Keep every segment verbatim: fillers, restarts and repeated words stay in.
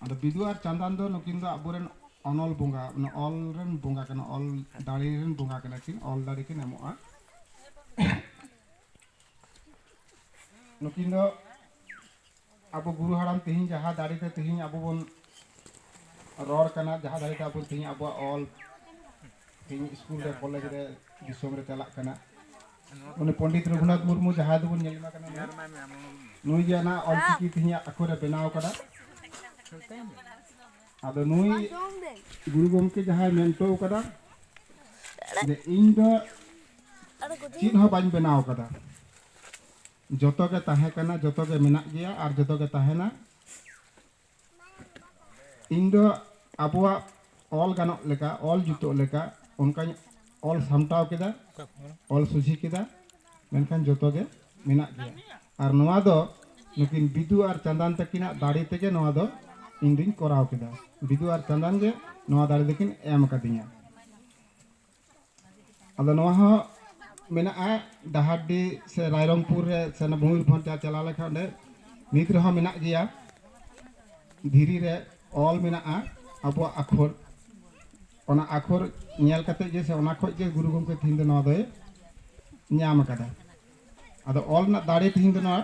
ᱟᱫᱚ ᱵᱤᱫᱩ ᱟᱨ ᱪᱟᱸᱫᱟᱱ ᱫᱚ ᱱᱩᱠᱤᱱ ᱫᱚ ᱟᱵᱚᱨᱮᱱ ᱚᱱᱚᱞ ᱵᱚᱸᱜᱟ, ᱢᱟᱱᱮ ᱚᱞ ᱨᱮᱱ ᱵᱚᱸᱜᱟ ᱠᱟᱱᱟ, ᱚᱞ ᱫᱟᱲᱮ ᱨᱮᱱ ᱵᱚᱸᱜᱟ ᱠᱟᱱᱟ ᱠᱤᱱ, ᱚᱞ ᱫᱟᱲᱮ ᱠᱤᱱ ᱮᱢᱚᱜᱼᱟ᱾ ᱱᱩᱠᱤᱱ ᱫᱚ ᱟᱵᱚ ᱜᱩᱨᱩ ᱦᱟᱲᱟᱢ ᱛᱮᱦᱮᱧ ᱡᱟᱦᱟᱸ ᱫᱟᱲᱮ ᱛᱮ ᱛᱮᱦᱮᱧ ᱟᱵᱚ ᱵᱚᱱ ᱨᱚᱲ ᱠᱟᱱᱟ, ᱡᱟᱦᱟᱸ ᱫᱟᱲᱮ ᱛᱮ ᱟᱵᱚ ᱛᱮᱦᱮᱧ ᱟᱵᱚᱣᱟᱜ ᱚᱞ ᱛᱮᱦᱮᱧ ᱥᱠᱩᱞ ᱨᱮ, ᱠᱚᱞᱮᱡᱽ ᱨᱮ, ᱫᱤᱥᱚᱢ ᱨᱮ ᱪᱟᱞᱟᱜ ᱠᱟᱱᱟ᱾ ᱩᱱᱤ ᱯᱚᱱᱰᱤᱛ ᱨᱚᱜᱷᱩᱱᱟᱛᱷ ᱢᱩᱨᱢᱩ ᱡᱟᱦᱟᱸᱭ ᱫᱚᱵᱚᱱ ᱧᱮᱞ ᱮᱢᱟ ᱠᱟᱱᱟ, ᱱᱩᱭ, ᱱᱩᱭ ᱜᱮ ᱚᱱᱟ ᱚᱞᱪᱤᱠᱤ ᱛᱮᱦᱮᱧᱟᱜ ᱟᱠᱷᱚᱨᱮ ᱵᱮᱱᱟᱣ ᱠᱟᱫᱟ᱾ ᱟᱫᱚ ᱱᱩᱭ ᱜᱩᱨᱩ ᱜᱚᱢᱠᱮ ᱡᱟᱦᱟᱸᱭ ᱢᱮᱱ ᱦᱚᱴᱚ ᱠᱟᱫᱟ ᱡᱮ ᱤᱧ ᱫᱚ ᱪᱮᱫ ᱦᱚᱸ ᱵᱟᱹᱧ ᱵᱮᱱᱟᱣ ᱠᱟᱫᱟ, ᱡᱚᱛᱚ ᱜᱮ ᱛᱟᱦᱮᱸ ᱠᱟᱱᱟ, ᱡᱚᱛᱚ ᱜᱮ ᱢᱮᱱᱟᱜ ᱜᱮᱭᱟ ᱟᱨ ᱡᱚᱛᱚ ᱜᱮ ᱛᱟᱦᱮᱱᱟ᱾ ᱤᱧ ᱫᱚ ᱟᱵᱚᱣᱟᱜ ᱚᱞ ᱜᱟᱱᱚᱜ ᱞᱮᱠᱟ, ᱚᱞ ᱡᱩᱛᱚᱜ ᱞᱮᱠᱟ ᱚᱱᱠᱟᱧ ᱚᱞ ᱥᱟᱢᱴᱟᱣ ᱠᱮᱫᱟ, ᱚᱞ ᱥᱚᱡᱷᱮ ᱠᱮᱫᱟ, ᱢᱮᱱᱠᱷᱟᱱ ᱡᱚᱛᱚ ᱜᱮ ᱢᱮᱱᱟᱜ ᱜᱮᱭᱟ᱾ ᱟᱨ ᱱᱚᱣᱟ ᱫᱚ ᱱᱩᱠᱤᱱ ᱵᱤᱫᱩ ᱟᱨ ᱪᱟᱸᱫᱟᱱ ᱛᱟᱹᱠᱤᱱᱟᱜ ᱫᱟᱲᱮ ᱛᱮᱜᱮ ᱱᱚᱣᱟ ᱫᱚ ᱤᱧ ᱫᱩᱧ ᱠᱚᱨᱟᱣ ᱠᱮᱫᱟ᱾ ᱵᱤᱫᱩ ᱟᱨ ᱪᱟᱸᱫᱟᱱ ᱜᱮ ᱱᱚᱣᱟ ᱫᱟᱲᱮ ᱫᱚᱠᱤᱱ ᱮᱢ ᱟᱠᱟᱫᱤᱧᱟ᱾ ᱟᱫᱚ ᱱᱚᱣᱟ ᱦᱚᱸ ᱢᱮᱱᱟᱜᱼᱟ ᱰᱟᱦᱟᱨᱰᱤ ᱥᱮ ᱨᱟᱭᱨᱚᱝᱯᱩᱨ ᱨᱮ ᱥᱮ ᱚᱱᱟ ᱢᱚᱭᱩᱨᱵᱷᱚᱸᱡᱽ ᱡᱟ ᱪᱟᱞᱟᱣ ᱞᱮᱠᱷᱟᱱ ᱚᱸᱰᱮ ᱱᱤᱛ ᱨᱮᱦᱚᱸ ᱢᱮᱱᱟᱜ ᱜᱮᱭᱟ᱾ ᱫᱷᱤᱨᱤ ᱨᱮ ᱚᱞ ᱢᱮᱱᱟᱜᱼᱟ ᱟᱵᱚᱣᱟᱜ ᱟᱠᱷᱚᱨ᱾ ᱚᱱᱟ ᱟᱠᱷᱚᱨ ᱧᱮᱞ ᱠᱟᱛᱮ ᱜᱮ ᱥᱮ ᱚᱱᱟ ᱠᱷᱚᱡ ᱜᱮ ᱜᱩᱨᱩ ᱜᱚᱢᱠᱮ ᱛᱮᱦᱮᱧ ᱫᱚ ᱱᱚᱣᱟ ᱫᱚᱭ ᱧᱟᱢ ᱟᱠᱟᱫᱟ᱾ ᱟᱫᱚ ᱚᱞ ᱨᱮᱱᱟᱜ ᱫᱟᱲᱮ ᱛᱮᱦᱮᱧ ᱫᱚ ᱱᱚᱣᱟ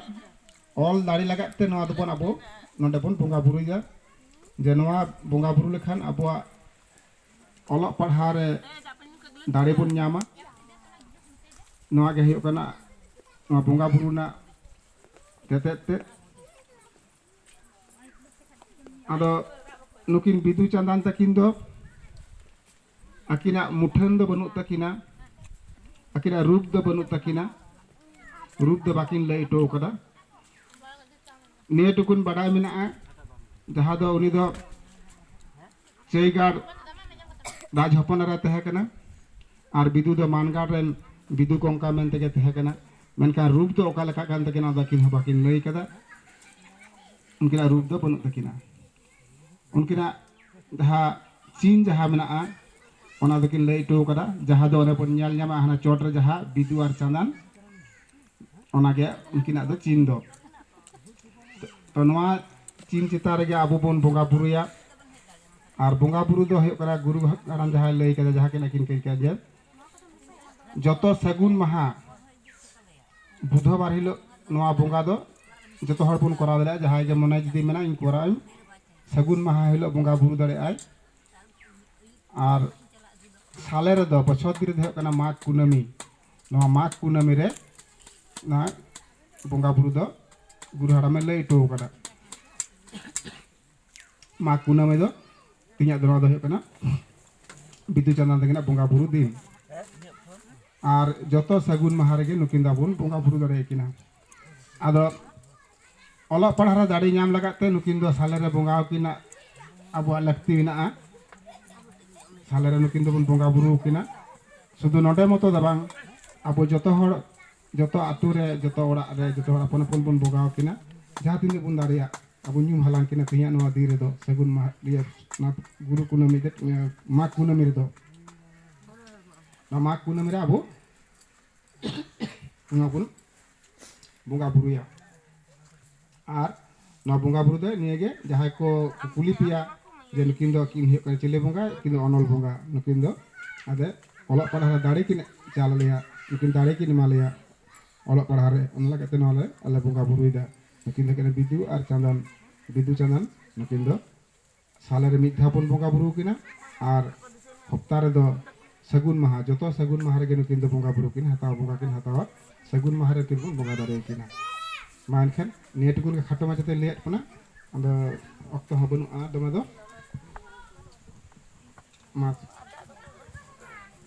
ᱚᱞ ᱫᱟᱲᱮ ᱞᱟᱜᱟᱫ ᱛᱮ ᱱᱚᱣᱟ ᱫᱚᱵᱚᱱ ᱟᱵᱚ ᱱᱚᱰᱮ ᱵᱚᱱ ᱵᱚᱸᱜᱟ ᱵᱩᱨᱩᱭᱟ᱾ ᱡᱮ ᱱᱚᱣᱟ ᱵᱚᱸᱜᱟ ᱵᱩᱨᱩ ᱞᱮᱠᱷᱟᱱ ᱟᱵᱚᱣᱟᱜ ᱚᱞᱚᱜ ᱯᱟᱲᱦᱟᱣ ᱨᱮ ᱫᱟᱲᱮ ᱵᱚᱱ ᱧᱟᱢᱟ᱾ ᱱᱚᱣᱟ ᱜᱮ ᱦᱩᱭᱩᱜ ᱠᱟᱱᱟ ᱱᱚᱣᱟ ᱵᱚᱸᱜᱟ ᱵᱩᱨᱩ ᱨᱮᱱᱟᱜ ᱛᱮᱛᱮᱫ ᱛᱮ᱾ ᱟᱫᱚ ᱱᱩᱠᱤᱱ ᱵᱤᱫᱩ ᱪᱟᱸᱫᱟᱱ ᱛᱟᱹᱠᱤᱱ ᱫᱚ ᱟᱹᱠᱤᱱᱟᱜ ᱢᱩᱴᱷᱟᱹᱱ ᱫᱚ ᱵᱟᱹᱱᱩᱜ ᱛᱟᱹᱠᱤᱱᱟ, ᱟᱹᱠᱤᱱᱟᱜ ᱨᱩᱯ ᱫᱚ ᱵᱟᱹᱱᱩᱜ ᱛᱟᱹᱠᱤᱱᱟ, ᱨᱩᱯ ᱫᱚ ᱵᱟᱹᱠᱤᱱ ᱞᱟᱹᱭ ᱦᱚᱴᱚ ᱠᱟᱫᱟ᱾ ᱱᱤᱭᱟᱹ ᱴᱩᱠᱩᱱ ᱵᱟᱰᱟᱭ ᱢᱮᱱᱟᱜᱼᱟ, ᱡᱟᱦᱟᱸ ᱫᱚ ᱩᱱᱤ ᱫᱚ ᱪᱟᱹᱭᱜᱟᱲ ᱨᱟᱡᱽ ᱦᱚᱯᱚᱱ ᱨᱮ ᱛᱟᱦᱮᱸ ᱠᱟᱱᱟ ᱟᱨ ᱵᱤᱫᱩ ᱫᱚ ᱢᱟᱱᱜᱟᱲ ᱨᱮᱱ ᱵᱤᱫᱩ ᱠᱚᱝᱠᱟ ᱢᱮᱱ ᱛᱮᱜᱮ ᱛᱟᱦᱮᱸ ᱠᱟᱱᱟ᱾ ᱢᱮᱱᱠᱷᱟᱱ ᱨᱩᱯ ᱫᱚ ᱚᱠᱟ ᱞᱮᱠᱟ ᱠᱟᱱ ᱛᱟᱹᱠᱤᱱᱟ, ᱚᱱᱟ ᱫᱚ ᱟᱹᱠᱤᱱ ᱦᱚᱸ ᱵᱟᱹᱠᱤᱱ ᱞᱟᱹᱭ ᱠᱟᱫᱟ᱾ ᱩᱱᱠᱤᱱᱟᱜ ᱨᱩᱯ ᱫᱚ ᱵᱟᱹᱱᱩᱜ ᱛᱟᱹᱠᱤᱱᱟ᱾ ᱩᱱᱠᱤᱱᱟᱜ ᱡᱟᱦᱟᱸ ᱪᱤᱱ ᱡᱟᱦᱟᱸ ᱢᱮᱱᱟᱜᱼᱟ, ᱚᱱᱟ ᱫᱚᱠᱤᱱ ᱞᱟᱹᱭ ᱦᱚᱴᱚ ᱠᱟᱫᱟ, ᱡᱟᱦᱟᱸ ᱫᱚ ᱚᱱᱮ ᱵᱚᱱ ᱧᱮᱞ ᱧᱟᱢᱟ ᱦᱟᱱᱟ ᱪᱚᱴ ᱨᱮ ᱡᱟᱦᱟᱸ ᱵᱤᱫᱩ ᱟᱨ ᱪᱟᱸᱫᱟᱱ, ᱚᱱᱟᱜᱮ ᱩᱱᱠᱤᱱᱟᱜ ᱫᱚ ᱪᱤᱱ ᱫᱚ᱾ ᱛᱚ ᱱᱚᱣᱟ ᱪᱤᱱ ᱪᱮᱛᱟᱱ ᱨᱮᱜᱮ ᱟᱵᱚ ᱵᱚᱱ ᱵᱚᱸᱜᱟ ᱵᱩᱨᱩᱭᱟ᱾ ᱟᱨ ᱵᱚᱸᱜᱟ ᱵᱩᱨᱩ ᱫᱚ ᱦᱩᱭᱩᱜ ᱠᱟᱱᱟ, ᱜᱩᱨᱩ ᱦᱟᱲᱟᱢ ᱡᱟᱦᱟᱸᱭ ᱞᱟᱹᱭ ᱠᱟᱫᱟ, ᱡᱟᱦᱟᱸ ᱠᱤᱱ ᱟᱹᱠᱤᱱ ᱠᱟᱹᱭ ᱠᱟᱫ, ᱡᱮ ᱡᱚᱛᱚ ᱥᱟᱹᱜᱩᱱ ᱢᱟᱦᱟ ᱵᱩᱫᱷᱵᱟᱨ ᱦᱤᱞᱳᱜ ᱱᱚᱣᱟ ᱵᱚᱸᱜᱟ ᱫᱚ ᱡᱚᱛᱚ ᱦᱚᱲ ᱵᱚᱱ ᱠᱚᱨᱟᱣ ᱫᱟᱲᱮᱭᱟᱜᱼᱟ᱾ ᱡᱟᱦᱟᱸᱭ ᱜᱮ ᱢᱚᱱᱮ ᱡᱩᱫᱤ ᱢᱮᱱᱟ, ᱤᱧ ᱠᱚᱨᱟᱣ ᱟᱹᱧ, ᱥᱟᱹᱜᱩᱱ ᱢᱟᱦᱟ ᱦᱤᱞᱳᱜ ᱵᱚᱸᱜᱟ ᱵᱩᱨᱩ ᱫᱟᱲᱮᱭᱟᱜᱼᱟᱭ᱾ ᱟᱨ ᱥᱟᱞᱮ ᱨᱮᱫᱚ, ᱵᱚᱪᱷᱚᱨ ᱫᱤᱱ ᱨᱮᱫᱚ ᱦᱩᱭᱩᱜ ᱠᱟᱱᱟ ᱢᱟᱜᱽ ᱠᱩᱱᱟᱹᱢᱤ᱾ ᱱᱚᱣᱟ ᱢᱟᱜᱽ ᱠᱩᱱᱟᱹᱢᱤ ᱨᱮ ᱱᱚᱣᱟ ᱵᱚᱸᱜᱟ ᱵᱩᱨᱩ ᱫᱚ ᱜᱩᱨᱩ ᱦᱟᱲᱟᱢᱮ ᱞᱟᱹᱭ ᱦᱚᱴᱚ ᱟᱠᱟᱫᱟ᱾ ᱢᱟᱜᱽ ᱠᱩᱱᱟᱹᱢᱤ ᱫᱚ ᱛᱮᱦᱮᱧᱟᱜ ᱫᱚ ᱱᱚᱣᱟ ᱫᱚ ᱦᱩᱭᱩᱜ ᱠᱟᱱᱟ ᱵᱤᱫᱩ ᱪᱟᱸᱫᱟᱱ ᱛᱟᱹᱠᱤᱱᱟᱜ ᱵᱚᱸᱜᱟ ᱵᱩᱨᱩ ᱫᱤᱱ᱾ ᱟᱨ ᱡᱚᱛᱚ ᱥᱟᱹᱜᱩᱱ ᱢᱟᱦᱟ ᱨᱮᱜᱮ ᱱᱩᱠᱤᱱ ᱫᱚ ᱟᱵᱚ ᱵᱚᱱ ᱵᱚᱸᱜᱟ ᱵᱩᱨᱩ ᱫᱟᱲᱮᱭᱟᱠᱤᱱᱟ᱾ ᱟᱫᱚ ᱚᱞᱚᱜ ᱯᱟᱲᱦᱟᱣ ᱨᱮ ᱫᱟᱲᱮ ᱧᱟᱢ ᱞᱟᱜᱟᱫ ᱛᱮ ᱱᱩᱠᱤᱱ ᱫᱚ ᱥᱟᱞᱮ ᱨᱮ ᱵᱚᱸᱜᱟ ᱟᱹᱠᱤᱱᱟᱜ ᱟᱵᱚᱣᱟᱜ ᱞᱟᱹᱠᱛᱤ ᱢᱮᱱᱟᱜᱼᱟ᱾ ᱥᱟᱞᱮ ᱨᱮ ᱱᱩᱠᱤᱱ ᱫᱚᱵᱚᱱ ᱵᱚᱸᱜᱟ ᱵᱩᱨᱩ ᱟᱹᱠᱤᱱᱟ᱾ ᱥᱩᱫᱷᱩ ᱱᱚᱰᱮ ᱢᱚᱛᱚ ᱫᱚ ᱵᱟᱝ, ᱟᱵᱚ ᱡᱚᱛᱚ ᱦᱚᱲ, ᱡᱚᱛᱚ ᱟᱛᱳ ᱨᱮ, ᱡᱚᱛᱚ ᱚᱲᱟᱜ ᱨᱮ, ᱡᱚᱛᱚ ᱦᱚᱲ ᱟᱯᱚᱱ ᱟᱯᱚᱱ ᱵᱚᱱ ᱵᱚᱸᱜᱟ ᱟᱹᱠᱤᱱᱟ᱾ ᱡᱟᱦᱟᱸ ᱛᱤᱱᱟᱹᱜ ᱵᱚᱱ ᱫᱟᱲᱮᱭᱟᱜ, ᱟᱵᱚ ᱧᱩᱢ ᱦᱟᱞᱟᱝ ᱠᱤᱱᱟ ᱛᱮᱦᱮᱧᱟᱜ ᱱᱚᱣᱟ ᱫᱤᱱ ᱨᱮᱫᱚ, ᱥᱟᱹᱜᱩᱱ ᱢᱟᱦᱟ, ᱤᱭᱟᱹ, ᱚᱱᱟ ᱜᱩᱨᱩ ᱠᱩᱱᱟᱹᱢᱤ ᱫᱮ-, ᱤᱭᱟᱹ, ᱢᱟᱜᱽ ᱠᱩᱱᱟᱹᱢᱤ ᱨᱮᱫᱚ᱾ ᱚᱱᱟ ᱢᱟᱜᱽ ᱠᱩᱱᱟᱹᱢᱤ ᱨᱮ ᱟᱵᱚ ᱱᱚᱣᱟ ᱵᱚᱱ ᱵᱚᱸᱜᱟ ᱵᱩᱨᱩᱭᱟ᱾ ᱟᱨ ᱱᱚᱣᱟ ᱵᱚᱸᱜᱟ ᱵᱩᱨᱩ ᱫᱚ ᱱᱤᱭᱟᱹ ᱜᱮ, ᱡᱟᱦᱟᱸᱭ ᱠᱚ ᱠᱩᱞᱤ ᱯᱮᱭᱟ ᱡᱮ ᱱᱩᱠᱤᱱ ᱫᱚ ᱠᱤᱱ ᱦᱩᱭᱩᱜ ᱠᱟᱱᱟ ᱪᱤᱞᱤ ᱵᱚᱸᱜᱟ, ᱱᱩᱠᱤᱱ ᱫᱚ ᱚᱱᱚᱞ ᱵᱚᱸᱜᱟ, ᱱᱩᱠᱤᱱ ᱫᱚ ᱟᱫᱚ ᱚᱞᱚᱜ ᱯᱟᱲᱦᱟᱣ ᱨᱮ ᱫᱟᱲᱮ ᱠᱤᱱ ᱪᱟᱞ ᱞᱮᱭᱟ, ᱱᱩᱠᱤᱱ ᱫᱟᱲᱮ ᱠᱤᱱ ᱮᱢᱟ ᱞᱮᱭᱟ ᱚᱞᱚᱜ ᱯᱟᱲᱦᱟᱣ ᱨᱮ, ᱚᱱᱟ ᱞᱟᱹᱜᱤᱫ ᱛᱮ ᱱᱚᱣᱟ ᱞᱮ, ᱟᱞᱮ ᱵᱚᱸᱜᱟ ᱵᱩᱨᱩᱭᱮᱫᱟ᱾ ᱱᱩᱠᱤᱱ ᱫᱚ ᱠᱟᱱᱟ ᱵᱤᱫᱩ ᱟᱨ ᱪᱟᱸᱫᱟᱱ, ᱵᱤᱫᱩ ᱪᱟᱸᱫᱟᱱ, ᱱᱩᱠᱤᱱ ᱫᱚ ᱥᱟᱞᱮ ᱨᱮ ᱢᱤᱫ ᱫᱷᱟᱣ ᱵᱚᱱ ᱵᱚᱸᱜᱟ ᱵᱩᱨᱩ ᱠᱤᱱᱟ᱾ ᱟᱨ ᱦᱚᱯᱛᱟ ᱨᱮᱫᱚ ᱥᱟᱹᱜᱩᱱ ᱢᱟᱦᱟ, ᱡᱚᱛᱚ ᱥᱟᱹᱜᱩᱱ ᱢᱟᱦᱟ ᱨᱮᱜᱮ ᱱᱩᱠᱤᱱ ᱫᱚ ᱵᱚᱸᱜᱟ ᱵᱩᱨᱩ ᱠᱤᱱ ᱦᱟᱛᱟᱣᱟ, ᱵᱚᱸᱜᱟ ᱠᱤᱱ ᱦᱟᱛᱟᱣᱟ, ᱥᱟᱹᱜᱩᱱ ᱢᱟᱦᱟ ᱨᱮ ᱱᱩᱠᱤᱱ ᱵᱚᱱ ᱵᱚᱸᱜᱟ ᱫᱟᱲᱮᱭᱟᱠᱤᱱᱟ᱾ ᱢᱟ ᱮᱱᱠᱷᱟᱱ ᱱᱤᱭᱟᱹ ᱴᱩᱠᱩᱱ ᱜᱮ ᱠᱷᱟᱴᱚ ᱢᱟᱪᱷᱟᱛᱮ ᱞᱟᱹᱭᱟᱫ ᱵᱚᱱᱟ, ᱟᱫᱚ ᱚᱠᱛᱚ ᱦᱚᱸ ᱵᱟᱹᱱᱩᱜᱼᱟ ᱫᱚᱢᱮ ᱫᱚ᱾ ᱢᱟ